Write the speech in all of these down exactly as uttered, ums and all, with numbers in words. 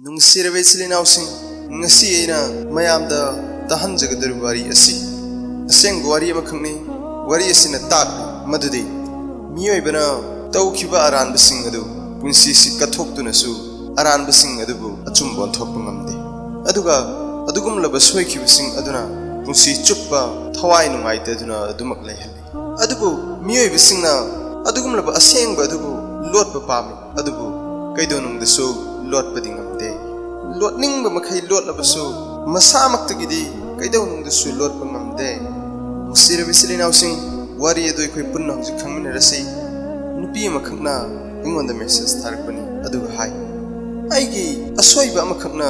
ꯅꯨꯡꯁꯤꯔꯕ ꯏꯆꯤꯜ ꯏꯅꯥꯎꯁꯤꯡ, ꯉꯁꯤ ꯑꯩꯅ ꯃꯌꯥꯝꯗ ꯇꯥꯍꯟꯖꯒꯗꯧꯔꯤꯕ ꯋꯥꯔꯤ ꯑꯁꯤ ꯑꯁꯦꯡꯕ ꯋꯥꯔꯤ ꯑꯃꯈꯛꯅꯤ꯫ ꯋꯥꯔꯤ ꯑꯁꯤꯅ ꯇꯥꯛꯂꯤ ꯃꯗꯨꯗꯤ ꯃꯤꯑꯣꯏꯕꯅ ꯇꯧꯈꯤꯕ ꯑꯔꯥꯟꯕꯁꯤꯡ ꯑꯗꯨ ꯄꯨꯟꯁꯤꯁꯤ ꯀꯠꯊꯣꯛꯇꯨꯅꯁꯨ ꯑꯔꯥꯟꯕꯁꯤꯡ ꯑꯗꯨꯕꯨ ꯑꯆꯨꯝꯕ ꯑꯣꯟꯊꯣꯛꯄ ꯉꯝꯗꯦ꯫ ꯑꯗꯨꯒ ꯑꯗꯨꯒꯨꯝꯂꯕ ꯁꯣꯏꯈꯤꯕꯁꯤꯡ ꯑꯗꯨꯅ ꯄꯨꯟꯁꯤ ꯆꯨꯞꯄ ꯊꯋꯥꯏ ꯅꯨꯡꯉꯥꯏꯇꯗꯨꯅ ꯑꯗꯨꯃꯛ ꯂꯩꯍꯜꯂꯤ꯫ ꯑꯗꯨꯕꯨ ꯃꯤꯑꯣꯏꯕꯁꯤꯡꯅ ꯑꯗꯨꯒꯨꯝꯂꯕ ꯑꯁꯦꯡꯕ ꯑꯗꯨꯕꯨ ꯂꯣꯠꯄ ꯄꯥꯝꯃꯤ, ꯑꯗꯨꯕꯨ ꯀꯩꯗꯧꯅꯨꯡꯗꯁꯨ ꯂꯣꯠꯄꯗꯤ ꯉꯝꯗꯦ꯫ ꯂꯣꯠꯅꯤꯡꯕ ꯃꯈꯩ ꯂꯣꯠꯂꯕꯁꯨ ꯃꯁꯥꯃꯛꯇꯒꯤꯗꯤ ꯀꯩꯗꯧꯅꯨꯡꯗꯁꯨ ꯂꯣꯠꯄ ꯉꯝꯗꯦ꯫ ꯅꯨꯡꯁꯤꯔꯕ ꯏꯆꯤꯜ ꯏꯅꯥꯎꯁꯤꯡ, ꯋꯥꯔꯤ ꯑꯗꯨ ꯑꯩꯈꯣꯏ ꯄꯨꯟꯅ ꯍꯧꯖꯤꯛ ꯈꯪꯃꯤꯟꯅꯔꯁꯤ꯫ ꯅꯨꯄꯤ ꯑꯃꯈꯛꯅ ꯑꯩꯉꯣꯟꯗ ꯃꯦꯁꯦꯖ ꯊꯥꯔꯛꯄꯅꯤ, ꯑꯗꯨꯒ ꯍꯥꯏ, "ꯑꯩꯒꯤ ꯑꯁꯣꯏꯕ ꯑꯃꯈꯛꯅ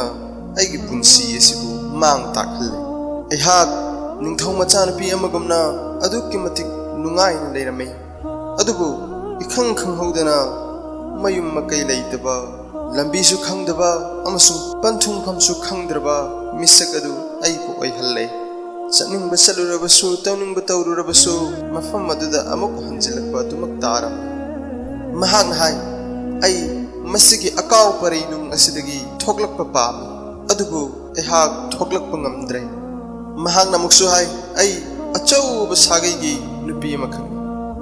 ꯑꯩꯒꯤ ꯄꯨꯟꯁꯤ ꯑꯁꯤꯕꯨ ꯃꯥꯡ ꯇꯥꯛꯍꯜꯂꯦ꯫ ꯑꯩꯍꯥꯛ ꯅꯤꯡꯊꯧ ꯃꯆꯥꯅꯨꯄꯤ ꯑꯃꯒꯨꯝꯅ ꯑꯗꯨꯛꯀꯤ ꯃꯇꯤꯛ ꯅꯨꯡꯉꯥꯏꯅ ꯂꯩꯔꯝꯃꯤ, ꯑꯗꯨꯕꯨ ꯏꯈꯪ ꯈꯪꯍꯧꯗꯅ ꯃꯌꯨꯝ ꯃꯀꯩ ꯂꯩꯇꯕ, ꯂꯝꯕꯤꯁꯨ ꯈꯪꯗꯕ ꯑꯃꯁꯨꯡ ꯄꯟꯊꯨꯡꯐꯝꯁꯨ ꯈꯪꯗ꯭ꯔꯕ ꯃꯤꯁꯛ ꯑꯗꯨ ꯑꯩꯕꯨ ꯑꯣꯏꯍꯜꯂꯦ꯫ ꯆꯠꯅꯤꯡꯕ ꯆꯠꯂꯨꯔꯕꯁꯨ, ꯇꯧꯅꯤꯡꯕ ꯇꯧꯔꯨꯔꯕꯁꯨ, ꯃꯐꯝ ꯑꯗꯨꯗ ꯑꯃꯨꯛ ꯍꯟꯖꯤꯜꯂꯛꯄ ꯑꯗꯨꯃꯛ ꯇꯥꯔꯝꯃꯤ꯫" ꯃꯍꯥꯛꯅ ꯍꯥꯏ, "ꯑꯩ ꯃꯁꯤꯒꯤ ꯑꯀꯥꯎ ꯄꯔꯩ ꯅꯨꯡ ꯑꯁꯤꯗꯒꯤ ꯊꯣꯛꯂꯛꯄ ꯄꯥꯝꯃꯤ, ꯑꯗꯨꯕꯨ ꯑꯩꯍꯥꯛ ꯊꯣꯛꯂꯛꯄ ꯉꯝꯗ꯭ꯔꯦ꯫" ꯃꯍꯥꯛꯅ ꯑꯃꯨꯛꯁꯨ ꯍꯥꯏ, "ꯑꯩ ꯑꯆꯧꯕ ꯁꯥꯒꯩꯒꯤ ꯅꯨꯄꯤ ꯑꯃꯈꯛꯅꯤ꯫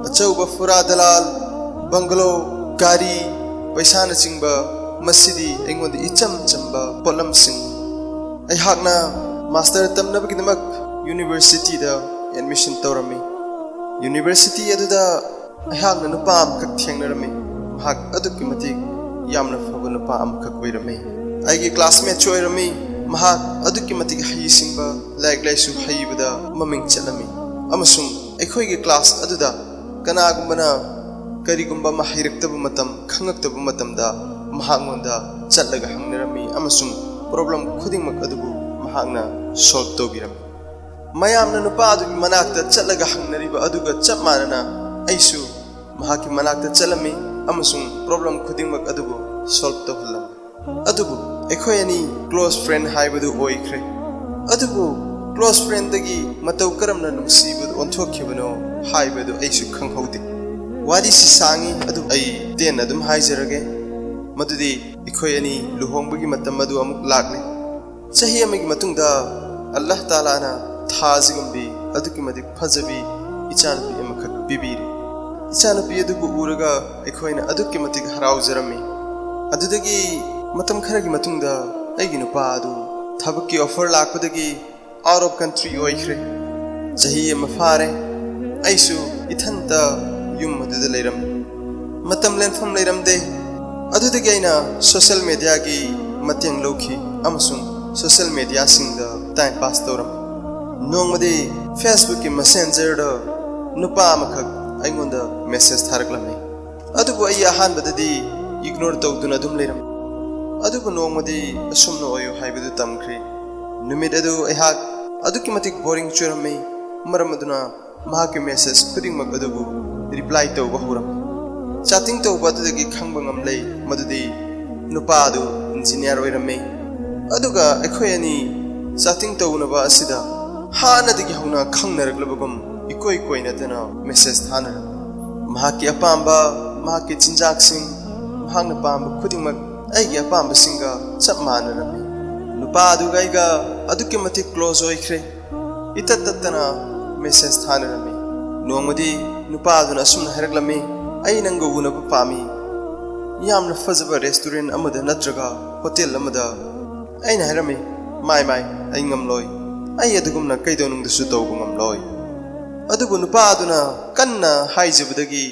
ꯑꯆꯧꯕ ꯐꯨꯔꯥ ꯗꯂꯥꯜ, ꯕꯪꯒꯂꯣ, ꯒꯥꯔꯤ, ꯄꯩꯁꯥꯅꯆꯤꯡꯕ, ꯃꯁꯤꯗꯤ ꯑꯩꯉꯣꯟꯗ ꯏꯆꯝ ꯆꯝꯕ ꯄꯣꯠꯂꯝꯁꯤꯡ꯫ ꯑꯩꯍꯥꯛꯅ ꯃꯥꯁꯇꯔ ꯇꯝꯅꯕꯒꯤꯗꯃꯛ ꯌꯨꯅꯤꯚꯔꯁꯤꯇꯤꯗ ꯑꯦꯗꯃꯤꯁꯟ ꯇꯧꯔꯝꯃꯤ꯫ ꯌꯨꯅꯤꯚꯔꯁꯤꯇꯤ ꯑꯗꯨꯗ ꯑꯩꯍꯥꯛꯅ ꯅꯨꯄꯥ ꯑꯃꯈꯛ ꯊꯦꯡꯅꯔꯝꯃꯤ꯫ ꯃꯍꯥꯛ ꯑꯗꯨꯛꯀꯤ ꯃꯇꯤꯛ ꯌꯥꯝꯅ ꯐꯕ ꯅꯨꯄꯥ ꯑꯃꯈꯛ ꯑꯣꯏꯔꯝꯃꯤ꯫ ꯑꯩꯒꯤ ꯀ꯭ꯂꯥꯁꯃꯦꯠꯁꯨ ꯑꯣꯏꯔꯝꯃꯤ꯫ ꯃꯍꯥꯛ ꯑꯗꯨꯛꯀꯤ ꯃꯇꯤꯛ ꯍꯩꯁꯤꯡꯕ, ꯂꯥꯏꯔꯤꯛ ꯂꯥꯏꯁꯨ ꯍꯩꯕꯗ ꯃꯃꯤꯡ ꯆꯠꯂꯝꯃꯤ꯫ ꯑꯃꯁꯨꯡ ꯑꯩꯈꯣꯏꯒꯤ ꯀ꯭ꯂꯥꯁ ꯑꯗꯨꯗ ꯀꯅꯥꯒꯨꯝꯕꯅ ꯀꯔꯤꯒꯨꯝꯕ ꯑꯃ ꯍꯩꯔꯛꯇꯕ ꯃꯇꯝ, ꯈꯪꯉꯛꯇꯕ ꯃꯇꯝꯗ ꯃꯍꯥꯛꯉꯣꯟꯗ ꯆꯠꯂꯒ ꯍꯪꯅꯔꯝꯃꯤ ꯑꯃꯁꯨꯡ ꯄ꯭ꯔꯣꯕ꯭ꯂꯦꯝ ꯈꯨꯗꯤꯡꯃꯛ ꯑꯗꯨꯕꯨ ꯃꯍꯥꯛꯅ ꯁꯣꯜꯕ ꯇꯧꯕꯤꯔꯝꯃꯤ꯫ ꯃꯌꯥꯝꯅ ꯅꯨꯄꯥ ꯑꯗꯨꯒꯤ ꯃꯅꯥꯛꯇ ꯆꯠꯂꯒ ꯍꯪꯅꯔꯤꯕ ꯑꯗꯨꯒ ꯆꯞ ꯃꯥꯟꯅꯅ ꯑꯩꯁꯨ ꯃꯍꯥꯛꯀꯤ ꯃꯅꯥꯛꯇ ꯆꯠꯂꯝꯃꯤ ꯑꯃꯁꯨꯡ ꯄ꯭ꯔꯣꯕ꯭ꯂꯦꯝ ꯈꯨꯗꯤꯡꯃꯛ ꯑꯗꯨꯕꯨ ꯁꯣꯜꯕ ꯇꯧꯍꯜꯂꯝꯃꯤ꯫ ꯑꯗꯨꯕꯨ ꯑꯩꯈꯣꯏ ꯑꯅꯤ ꯀ꯭ꯂꯣꯁ ꯐ꯭ꯔꯦꯟ ꯍꯥꯏꯕꯗꯨ ꯑꯣꯏꯈ꯭ꯔꯦ꯫ ꯑꯗꯨꯕꯨ ꯀ꯭ꯂꯣꯁ ꯐ꯭ꯔꯦꯟꯗꯒꯤ ꯃꯇꯧ ꯀꯔꯝꯅ ꯅꯨꯡꯁꯤꯕꯗꯨ ꯑꯣꯟꯊꯣꯛꯈꯤꯕꯅꯣ ꯍꯥꯏꯕꯗꯨ ꯑꯩꯁꯨ ꯈꯪꯍꯧꯗꯦ꯫ ꯋꯥꯔꯤꯁꯤ ꯁꯥꯡꯉꯤ, ꯑꯗꯨꯕꯨ ꯑꯩ ꯇꯦꯟꯅ ꯑꯗꯨꯝ ꯍꯥꯏꯖꯔꯒꯦ꯫ ꯃꯗꯨꯗꯤ ꯑꯩꯈꯣꯏ ꯑꯅꯤ ꯂꯨꯍꯣꯡꯕꯒꯤ ꯃꯇꯝ ꯑꯗꯨ ꯑꯃꯨꯛ ꯂꯥꯛꯂꯦ꯫ ꯆꯍꯤ ꯑꯃꯒꯤ ꯃꯇꯨꯡꯗ ꯑꯜꯂꯥꯍ ꯇꯥꯂꯥꯅ ꯊꯥ ꯑꯁꯤꯒꯨꯝꯕꯤ ꯑꯗꯨꯛꯀꯤ ꯃꯇꯤꯛ ꯐꯖꯕꯤ ꯏꯆꯥꯅꯨꯄꯤ ꯑꯃꯈꯛ ꯄꯤꯕꯤꯔꯦ꯫ ꯏꯆꯥꯅꯨꯄꯤ ꯑꯗꯨꯕꯨ ꯎꯔꯒ ꯑꯩꯈꯣꯏꯅ ꯑꯗꯨꯛꯀꯤ ꯃꯇꯤꯛ ꯍꯔꯥꯎꯖꯔꯝꯃꯤ꯫ ꯑꯗꯨꯗꯒꯤ ꯃꯇꯝ ꯈꯔꯒꯤ ꯃꯇꯨꯡꯗ ꯑꯩꯒꯤ ꯅꯨꯄꯥ ꯑꯗꯨ ꯊꯕꯛꯀꯤ offer ꯂꯥꯛꯄꯗꯒꯤ out of country ꯑꯣꯏꯈ꯭ꯔꯦ꯫ ꯆꯍꯤ ꯑꯃ ꯐꯥꯔꯦ꯫ ꯑꯩꯁꯨ ꯏꯊꯟꯇ ꯌꯨꯝ ꯑꯗꯨꯗ ꯂꯩꯔꯝꯃꯤ꯫ ꯃꯇꯝ ꯂꯦꯟꯐꯝ ꯂꯩꯔꯝꯗꯦ꯫ ꯑꯗꯨꯗꯒꯤ ꯑꯩꯅ social mediaꯒꯤ ꯃꯇꯦꯡ ꯂꯧꯈꯤ ꯑꯃꯁꯨꯡ social mediaꯁꯤꯡꯗ time pass ꯇꯧꯔꯝꯃꯤ꯫ ꯅꯣꯡꯃꯗꯤ Facebookꯀꯤ Messengerꯗ ꯅꯨꯄꯥ ꯑꯃꯈꯛ ꯑꯩꯉꯣꯟꯗ message ꯊꯥꯔꯛꯂꯝꯃꯤ꯫ ꯑꯗꯨꯕꯨ ꯑꯩ ꯑꯍꯥꯟꯕꯗꯗꯤ ignore ꯇꯧꯗꯨꯅ ꯑꯗꯨꯝ ꯂꯩꯔꯝꯃꯤ꯫ ꯑꯗꯨꯕꯨ ꯅꯣꯡꯃꯗꯤ ꯑꯁꯨꯝꯅ ꯑꯣꯏꯌꯨ ꯍꯥꯏꯕꯗꯨ ꯇꯝꯈ꯭ꯔꯦ꯫ ꯅꯨꯃꯤꯠ ꯑꯗꯨ ꯑꯩꯍꯥꯛ ꯑꯗꯨꯛꯀꯤ ꯃꯇꯤꯛ boring ꯆꯨꯔꯝꯃꯤ꯫ ꯃꯔꯝ ꯑꯗꯨꯅ ꯃꯍꯥꯛꯀꯤ message ꯈꯨꯗꯤꯡꯃꯛ ꯑꯗꯨꯕꯨ reply ꯇꯧꯕ ꯍꯧꯔꯝꯃꯤ꯫ Chatting ꯇꯧꯕ ꯑꯗꯨꯗꯒꯤ ꯈꯪꯕ ꯉꯝꯂꯦ ꯃꯗꯨꯗꯤ ꯅꯨꯄꯥ ꯑꯗꯨ engineer ꯑꯣꯏꯔꯝꯃꯤ꯫ ꯑꯗꯨꯒ ꯑꯩꯈꯣꯏ ꯑꯅꯤ chatting ꯇꯧꯅꯕ ꯑꯁꯤꯗ ꯍꯥꯟꯅꯗꯒꯤ ꯍꯧꯅ ꯈꯪꯅꯔꯛꯂꯕꯒꯨꯝ ꯏꯀꯣꯏ ꯀꯣꯏꯅꯗꯅ message ꯊꯥꯅꯔꯝꯃꯤ꯫ ꯃꯍꯥꯛꯀꯤ ꯑꯄꯥꯝꯕ, ꯃꯍꯥꯛꯀꯤ ꯆꯤꯟꯖꯥꯛꯁꯤꯡ, ꯃꯍꯥꯛꯅ ꯄꯥꯝꯕ ꯈꯨꯗꯤꯡꯃꯛ ꯑꯩꯒꯤ ꯑꯄꯥꯝꯕꯁꯤꯡꯒ ꯆꯞ ꯃꯥꯟꯅꯔꯝꯃꯤ꯫ ꯅꯨꯄꯥ ꯑꯗꯨꯒ ꯑꯩꯒ ꯑꯗꯨꯛꯀꯤ ꯃꯇꯤꯛ close ꯑꯣꯏꯈ꯭ꯔꯦ꯫ ꯏꯇꯠ ꯇꯠꯇꯅ message ꯊꯥꯅꯔꯝꯃꯤ꯫ ꯅꯣꯡꯃꯗꯤ ꯅꯨꯄꯥ ꯑꯗꯨꯅ ꯑꯁꯨꯝꯅ ꯍꯥꯏꯔꯛꯂꯝꯃꯤ, "ꯑꯩ ꯅꯪꯒ ꯎꯅꯕ ꯄꯥꯝꯃꯤ꯫ ꯌꯥꯝꯅ ꯐꯖꯕ restaurant ꯑꯃꯗ ꯅꯠꯇ꯭ꯔꯒ hotel ꯑꯃꯗ꯫" ꯑꯩꯅ ꯍꯥꯏꯔꯝꯃꯤ, "ꯃꯥꯏ ꯃꯥꯏ, ꯑꯩ ꯉꯝꯂꯣꯏ꯫ ꯑꯩ ꯑꯗꯨꯒꯨꯝꯅ ꯀꯩꯗꯧꯅꯨꯡꯗꯁꯨ ꯇꯧꯕ ꯉꯝꯂꯣꯏ꯫" ꯑꯗꯨꯕꯨ ꯅꯨꯄꯥ ꯑꯗꯨꯅ ꯀꯟꯅ ꯍꯥꯏꯖꯕꯗꯒꯤ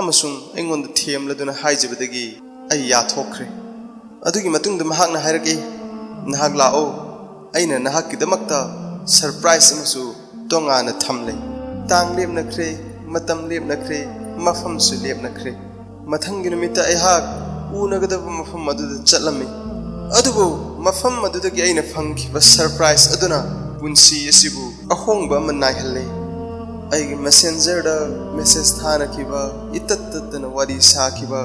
ꯑꯃꯁꯨꯡ ꯑꯩꯉꯣꯟꯗ ꯊꯦꯝꯂꯗꯨꯅ ꯍꯥꯏꯖꯕꯗꯒꯤ ꯑꯩ ꯌꯥꯊꯣꯛꯈ꯭ꯔꯦ꯫ ꯑꯗꯨꯒꯤ ꯃꯇꯨꯡꯗ ꯃꯍꯥꯛꯅ ꯍꯥꯏꯔꯛꯏ, "ꯅꯍꯥꯛ ꯂꯥꯛꯑꯣ, ꯑꯩꯅ ꯅꯍꯥꯛꯀꯤꯗꯃꯛꯇ surprise ꯑꯃꯁꯨ ꯇꯣꯉꯥꯟꯅ ꯊꯝꯂꯦ꯫" ꯇꯥꯡ ꯂꯦꯞꯅꯈ꯭ꯔꯦ, ꯃꯇꯝ ꯂꯦꯞꯅꯈ꯭ꯔꯦ, ꯃꯐꯝꯁꯨ ꯂꯦꯞꯅꯈ꯭ꯔꯦ꯫ ꯃꯊꯪꯒꯤ ꯅꯨꯃꯤꯠꯇ ꯑꯩꯍꯥꯛ ꯎꯅꯒꯗꯕ ꯃꯐꯝ ꯑꯗꯨꯗ ꯆꯠꯂꯝꯃꯤ꯫ ꯑꯗꯨꯕꯨ ꯃꯐꯝ ꯑꯗꯨꯗꯒꯤ ꯑꯩꯅ ꯐꯪꯈꯤꯕ surprise ꯑꯗꯨꯅ ꯄꯨꯟꯁꯤ ꯑꯁꯤꯕꯨ ꯑꯍꯣꯡꯕ ꯑꯃ ꯅꯥꯏꯍꯜꯂꯦ꯫ ꯑꯩꯒꯤ Messengerꯗ message ꯊꯥꯅꯈꯤꯕ, ꯏꯇꯠ ꯇꯠꯇꯅ ꯋꯥꯔꯤ ꯁꯥꯈꯤꯕ,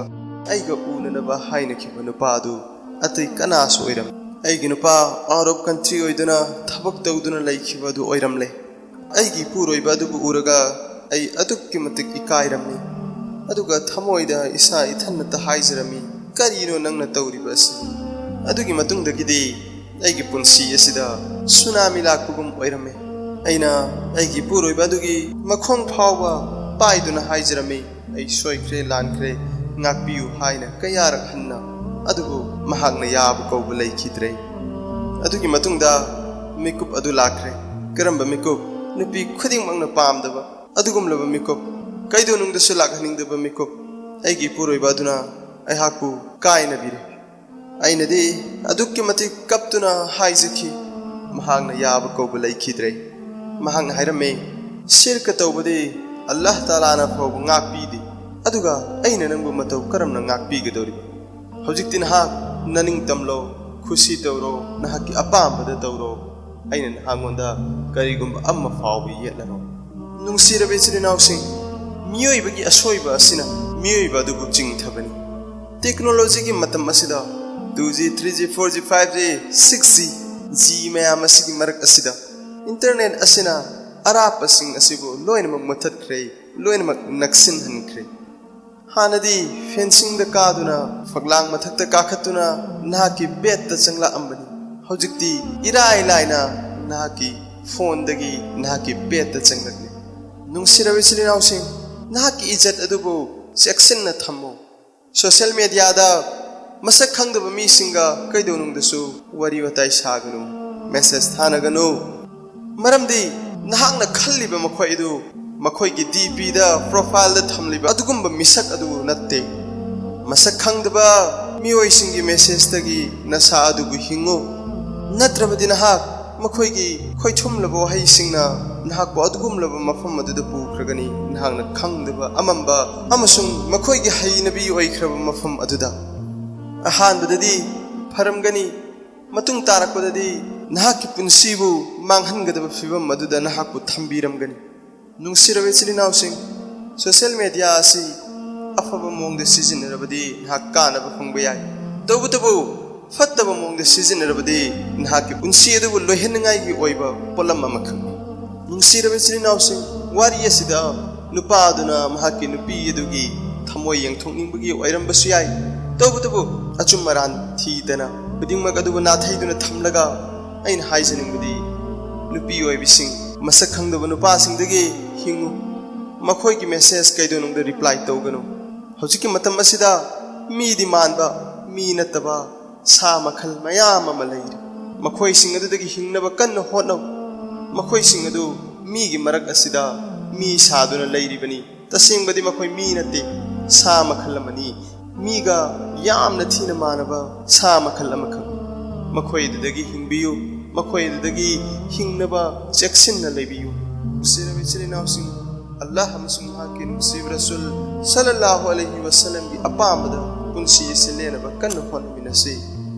ꯑꯩꯒ ꯎꯅꯅꯕ ꯍꯥꯏꯅꯈꯤꯕ ꯅꯨꯄꯥ ꯑꯗꯨ ꯑꯇꯩ ꯀꯅꯥꯁꯨ ꯑꯣꯏꯔꯝꯃꯤ꯫ ꯑꯩꯒꯤ ꯅꯨꯄꯥ out of country ꯑꯣꯏꯗꯨꯅ ꯊꯕꯛ ꯇꯧꯗꯨꯅ ꯂꯩꯈꯤꯕ ꯑꯗꯨ ꯑꯣꯏꯔꯝꯂꯦ꯫ ꯑꯩꯒꯤ ꯏꯄꯨꯔꯣꯏꯕ ꯑꯗꯨꯕꯨ ꯎꯔꯒ ꯑꯩ ꯑꯗꯨꯛꯀꯤ ꯃꯇꯤꯛ ꯏꯀꯥꯏꯔꯝꯃꯤ꯫ ꯑꯗꯨꯒ ꯊꯃꯣꯏꯗ ꯏꯁꯥ ꯏꯊꯟꯅꯇ ꯍꯥꯏꯖꯔꯝꯃꯤ, "ꯀꯔꯤꯅꯣ ꯅꯪꯅ ꯇꯧꯔꯤꯕ ꯑꯁꯤ?" ꯑꯗꯨꯒꯤ ꯃꯇꯨꯡꯗꯒꯤꯗꯤ ꯑꯩꯒꯤ ꯄꯨꯟꯁꯤ ꯑꯁꯤꯗ ꯁꯨꯅꯥꯃꯤ ꯂꯥꯛꯄꯒꯨꯝ ꯑꯣꯏꯔꯝꯃꯤ꯫ ꯑꯩꯅ ꯑꯩꯒꯤ ꯏꯄꯨꯔꯣꯏꯕ ꯑꯗꯨꯒꯤ ꯃꯈꯣꯡ ꯐꯥꯎꯕ ꯄꯥꯏꯗꯨꯅ ꯍꯥꯏꯖꯔꯝꯃꯤ, "ꯑꯩ ꯁꯣꯏꯈ꯭ꯔꯦ, ꯂꯥꯟꯈ꯭ꯔꯦ, ꯉꯥꯛꯄꯤꯌꯨ" ꯍꯥꯏꯅ ꯀꯌꯥꯔꯛ ꯍꯟꯅ꯫ ꯑꯗꯨꯕꯨ ꯃꯍꯥꯛꯅ ꯌꯥꯕ ꯀꯧꯕ ꯂꯩꯈꯤꯗ꯭ꯔꯦ꯫ ꯑꯗꯨꯒꯤ ꯃꯇꯨꯡꯗ ꯃꯤꯀꯨꯞ ꯑꯗꯨ ꯂꯥꯛꯈ꯭ꯔꯦ꯫ ꯀꯔꯝꯕ ꯃꯤꯀꯨꯞ? ꯅꯨꯄꯤ ꯈꯨꯗꯤꯡꯃꯛꯅ ꯄꯥꯝꯗꯕ ꯑꯗꯨꯒꯨꯝꯂꯕ ꯃꯤꯀꯨꯞ, ꯀꯩꯗꯧꯅꯨꯡꯗꯁꯨ ꯂꯥꯛꯍꯟꯅꯤꯡꯗꯕ ꯃꯤꯀꯨꯞ꯫ ꯑꯩꯒꯤ ꯏꯄꯨꯔꯣꯏꯕ ꯑꯗꯨꯅ ꯑꯩꯍꯥꯛꯄꯨ ꯀꯥꯏꯅꯕꯤꯔꯦ꯫ ꯑꯩꯅꯗꯤ ꯑꯗꯨꯛꯀꯤ ꯃꯇꯤꯛ ꯀꯞꯇꯨꯅ ꯍꯥꯏꯖꯈꯤ꯫ ꯃꯍꯥꯛꯅ ꯌꯥꯕ ꯀꯧꯕ ꯂꯩꯈꯤꯗ꯭ꯔꯦ꯫ ꯃꯍꯥꯛꯅ ꯍꯥꯏꯔꯝꯃꯤ, "ꯁꯤꯔꯀ ꯇꯧꯕꯗꯤ ꯑꯜꯂꯥꯍ ꯇꯥꯂꯥꯅ ꯐꯥꯎꯕ ꯉꯥꯛꯄꯤꯗꯦ, ꯑꯗꯨꯒ ꯑꯩꯅ ꯅꯪꯕꯨ ꯃꯇꯧ ꯀꯔꯝꯅ ꯉꯥꯛꯄꯤꯒꯗꯧꯔꯤꯕ? ꯍꯧꯖꯤꯛꯇꯤ ꯅꯍꯥꯛ ꯅꯅꯤꯡ ꯇꯝꯂꯣ, ꯈꯨꯁꯤ ꯇꯧꯔꯣ, ꯅꯍꯥꯛꯀꯤ ꯑꯄꯥꯝꯕꯗ ꯇꯧꯔꯣ꯫ ꯑꯩꯅ ꯅꯍꯥꯛꯉꯣꯟꯗ ꯀꯔꯤꯒꯨꯝꯕ ꯑꯃ ꯐꯥꯎꯕ ꯌꯦꯠꯂꯔꯣꯏ"꯫ ꯅꯨꯡꯁꯤꯔꯕ ꯏꯆꯤꯜ ꯏꯅꯥꯎꯁꯤꯡ, ꯃꯤꯑꯣꯏꯕꯒꯤ ꯑꯁꯣꯏꯕ ꯑꯁꯤꯅ ꯃꯤꯑꯣꯏꯕ ꯑꯗꯨꯕꯨ ꯆꯤꯡꯊꯕꯅꯤ꯫ ꯇꯦꯛꯅꯣꯂꯣꯖꯤꯒꯤ ꯃꯇꯝ ꯑꯁꯤꯗ two G, three G, four G, five G, six G, G ꯃꯌꯥꯝ ꯑꯁꯤꯒꯤ ꯃꯔꯛ ꯑꯁꯤꯗ ꯏꯟꯇꯔꯅꯦꯠ ꯑꯁꯤꯅ ꯑꯔꯥꯞꯄꯁꯤꯡ ꯑꯁꯤꯕꯨ ꯂꯣꯏꯅꯃꯛ ꯃꯨꯊꯠꯈ꯭ꯔꯦ, ꯂꯣꯏꯅꯃꯛ ꯅꯛꯁꯤꯟꯍꯟꯈ꯭ꯔꯦ꯫ ꯍꯥꯟꯅꯗꯤ ꯐꯦꯟꯁꯤꯡꯗ ꯀꯥꯗꯨꯅ, ꯐꯛꯂꯥꯡ ꯃꯊꯛꯇ ꯀꯥꯈꯠꯇꯨꯅ ꯅꯍꯥꯛꯀꯤ ꯕꯦꯗꯇ ꯆꯪꯂꯛꯑꯝꯕꯅꯤ꯫ ꯍꯧꯖꯤꯛꯇꯤ ꯏꯔꯥꯏ ꯂꯥꯏꯅ ꯅꯍꯥꯛꯀꯤ ꯐꯣꯟꯗꯒꯤ ꯅꯍꯥꯛꯀꯤ ꯕꯦꯗꯇ ꯆꯪꯂꯛꯂꯤ꯫ ꯅꯨꯡꯁꯤꯔꯕ ꯏꯆꯤꯜ ꯏꯅꯥꯎꯁꯤꯡ, ꯅꯍꯥꯛꯀꯤ ꯏꯖꯠ ꯑꯗꯨꯕꯨ ꯆꯦꯛꯁꯤꯟꯅ ꯊꯝꯃꯨ꯫ ꯁꯣꯁꯤꯌꯦꯜ ꯃꯦꯗꯤꯌꯥꯗ ꯃꯁꯛ ꯈꯪꯗꯕ ꯃꯤꯁꯤꯡꯒ ꯀꯩꯗꯧꯅꯨꯡꯗꯁꯨ ꯋꯥꯔꯤ ꯋꯥꯇꯥꯏ ꯁꯥꯒꯅꯨ, ꯃꯦꯁꯦꯖ ꯊꯥꯅꯒꯅꯨ꯫ ꯃꯔꯝꯗꯤ ꯅꯍꯥꯛꯅ ꯈꯜꯂꯤꯕ ꯃꯈꯣꯏ ꯑꯗꯨ ꯃꯈꯣꯏꯒꯤ ꯗꯤ ꯄꯤꯗ, ꯄ꯭ꯔꯣꯐꯥꯏꯜꯗ ꯊꯝꯂꯤꯕ ꯑꯗꯨꯒꯨꯝꯕ ꯃꯤꯁꯛ ꯑꯗꯨ ꯅꯠꯇꯦ꯫ ꯃꯁꯛ ꯈꯪꯗꯕ ꯃꯤꯑꯣꯏꯁꯤꯡꯒꯤ ꯃꯦꯁꯦꯖꯇꯒꯤ ꯅꯁꯥ ꯑꯗꯨꯕꯨ ꯍꯤꯡꯉꯨ꯫ ꯅꯠꯇ꯭ꯔꯕꯗꯤ ꯅꯍꯥꯛ ꯃꯈꯣꯏꯒꯤ ꯈꯣꯏꯊꯨꯝꯂꯕ ꯋꯥꯍꯩꯁꯤꯡꯅ ꯅꯍꯥꯛꯄꯨ ꯑꯗꯨꯒꯨꯝꯂꯕ ꯃꯐꯝ ꯑꯗꯨꯗ ꯄꯨꯈ꯭ꯔꯒꯅꯤ, ꯅꯍꯥꯛꯅ ꯈꯪꯗꯕ ꯑꯃꯝꯕ ꯑꯃꯁꯨꯡ ꯃꯈꯣꯏꯒꯤ ꯍꯩꯅꯕꯤ ꯑꯣꯏꯈ꯭ꯔꯕ ꯃꯐꯝ ꯑꯗꯨꯗ꯫ ꯑꯍꯥꯟꯕꯗꯗꯤ ꯐꯔꯝꯒꯅꯤ, ꯃꯇꯨꯡ ꯇꯥꯔꯛꯄꯗꯗꯤ ꯅꯍꯥꯛꯀꯤ ꯄꯨꯟꯁꯤꯕꯨ ꯃꯥꯡꯍꯟꯒꯗꯕ ꯐꯤꯕꯝ ꯑꯗꯨꯗ ꯅꯍꯥꯛꯄꯨ ꯊꯝꯕꯤꯔꯝꯒꯅꯤ꯫ ꯅꯨꯡꯁꯤꯔꯕ ꯏꯆꯤꯜ ꯏꯅꯥꯎꯁꯤꯡ, ꯁꯣꯁꯤꯌꯦꯜ ꯃꯦꯗꯤꯌꯥ ꯑꯁꯤ ꯑꯐꯕ ꯃꯑꯣꯡꯗ ꯁꯤꯖꯤꯟꯅꯔꯕꯗꯤ ꯅꯍꯥꯛ ꯀꯥꯟꯅꯕ ꯐꯪꯕ ꯌꯥꯏ꯫ ꯇꯧꯕꯇꯕꯨ, ꯐꯠꯇꯕ ꯃꯑꯣꯡꯗ ꯁꯤꯖꯤꯟꯅꯔꯕꯗꯤ ꯅꯍꯥꯛꯀꯤ ꯄꯨꯟꯁꯤ ꯑꯗꯨꯕꯨ ꯂꯣꯏꯍꯟꯅꯤꯡꯉꯥꯏꯒꯤ ꯑꯣꯏꯕ ꯄꯣꯠꯂꯝ ꯑꯃꯈꯛꯅꯤ꯫ ꯅꯨꯡꯁꯤꯔꯕ ꯏꯆꯤꯜ ꯏꯅꯥꯎꯁꯤꯡ, ꯋꯥꯔꯤ ꯑꯁꯤꯗ ꯅꯨꯄꯥ ꯑꯗꯨꯅ ꯃꯍꯥꯛꯀꯤ ꯅꯨꯄꯤ ꯑꯗꯨꯒꯤ ꯊꯃꯣꯏ ꯌꯦꯡꯊꯣꯛꯅꯤꯡꯕꯒꯤ ꯑꯣꯏꯔꯝꯕꯁꯨ ꯌꯥꯏ꯫ ꯇꯧꯕꯇꯕꯨ ꯑꯆꯨꯝ ꯑꯔꯥꯟ ꯊꯤꯗꯅ ꯈꯨꯗꯤꯡꯃꯛ ꯑꯗꯨꯕꯨ ꯅꯥꯊꯩꯗꯨꯅ ꯊꯝꯂꯒ ꯑꯩꯅ ꯍꯥꯏꯖꯅꯤꯡꯕꯗꯤ, ꯅꯨꯄꯤ ꯑꯣꯏꯕꯤꯁꯤꯡ, ꯃꯁꯛ ꯈꯪꯗꯕ ꯅꯨꯄꯥꯁꯤꯡꯗꯒꯤ ꯍꯤꯡꯉꯨ꯫ ꯃꯈꯣꯏꯒꯤ ꯃꯦꯁꯦꯖ ꯀꯩꯗꯧꯅꯨꯡꯗ ꯔꯤꯄ꯭ꯂꯥꯏ ꯇꯧꯒꯅꯨ꯫ ꯍꯧꯖꯤꯛꯀꯤ ꯃꯇꯝ ꯑꯁꯤꯗ ꯃꯤꯗꯤ ꯃꯥꯟꯕ, ꯃꯤ ꯅꯠꯇꯕ ꯁꯥ ꯃꯈꯜ ꯃꯌꯥꯝ ꯑꯃ ꯂꯩꯔꯤ꯫ ꯃꯈꯣꯏꯁꯤꯡ ꯑꯗꯨꯗꯒꯤ ꯍꯤꯡꯅꯕ ꯀꯟꯅ ꯍꯣꯠꯅꯧ꯫ ꯃꯈꯣꯏꯁꯤꯡ ꯑꯗꯨ ꯃꯤꯒꯤ ꯃꯔꯛ ꯑꯁꯤꯗ ꯃꯤ ꯁꯥꯗꯨꯅ ꯂꯩꯔꯤꯕꯅꯤ꯫ ꯇꯁꯦꯡꯕꯗꯤ ꯃꯈꯣꯏ ꯃꯤ ꯅꯠꯇꯦ, ꯁꯥ ꯃꯈꯜ ꯑꯃꯅꯤ꯫ ꯃꯤꯒ ꯌꯥꯝꯅ ꯊꯤꯅ ꯃꯥꯟꯅꯕ ꯁꯥ ꯃꯈꯜ ꯑꯃꯈꯛ꯫ ꯃꯈꯣꯏ ꯑꯗꯨꯗꯒꯤ ꯍꯤꯡꯕꯤꯌꯨ, ꯃꯈꯣꯏ ꯑꯗꯨꯗꯒꯤ ꯍꯤꯡꯅꯕ ꯆꯦꯛꯁꯤꯟꯅ ꯂꯩꯕꯤꯌꯨ꯫ ꯅꯨꯡꯁꯤꯔꯕ ꯏꯆꯤꯜ ꯏꯅꯥꯎꯁꯤꯡ, ꯑꯜꯂꯥꯍ ꯑꯃꯁꯨꯡ ꯃꯍꯥꯛꯀꯤ ꯅꯨꯡꯁꯤꯕ ꯔꯁꯨꯜ ꯁꯜꯂꯜꯂꯥꯍꯨ ꯑꯂꯩꯍꯤ ꯋꯁꯜꯂꯝꯒꯤ ꯑꯄꯥꯝꯕꯗ ꯄꯨꯟꯁꯤ ꯑꯁꯤ ꯂꯦꯟꯅꯕ ꯀꯟꯅ ꯍꯣꯠꯅꯃꯤꯟꯅꯁꯤ꯫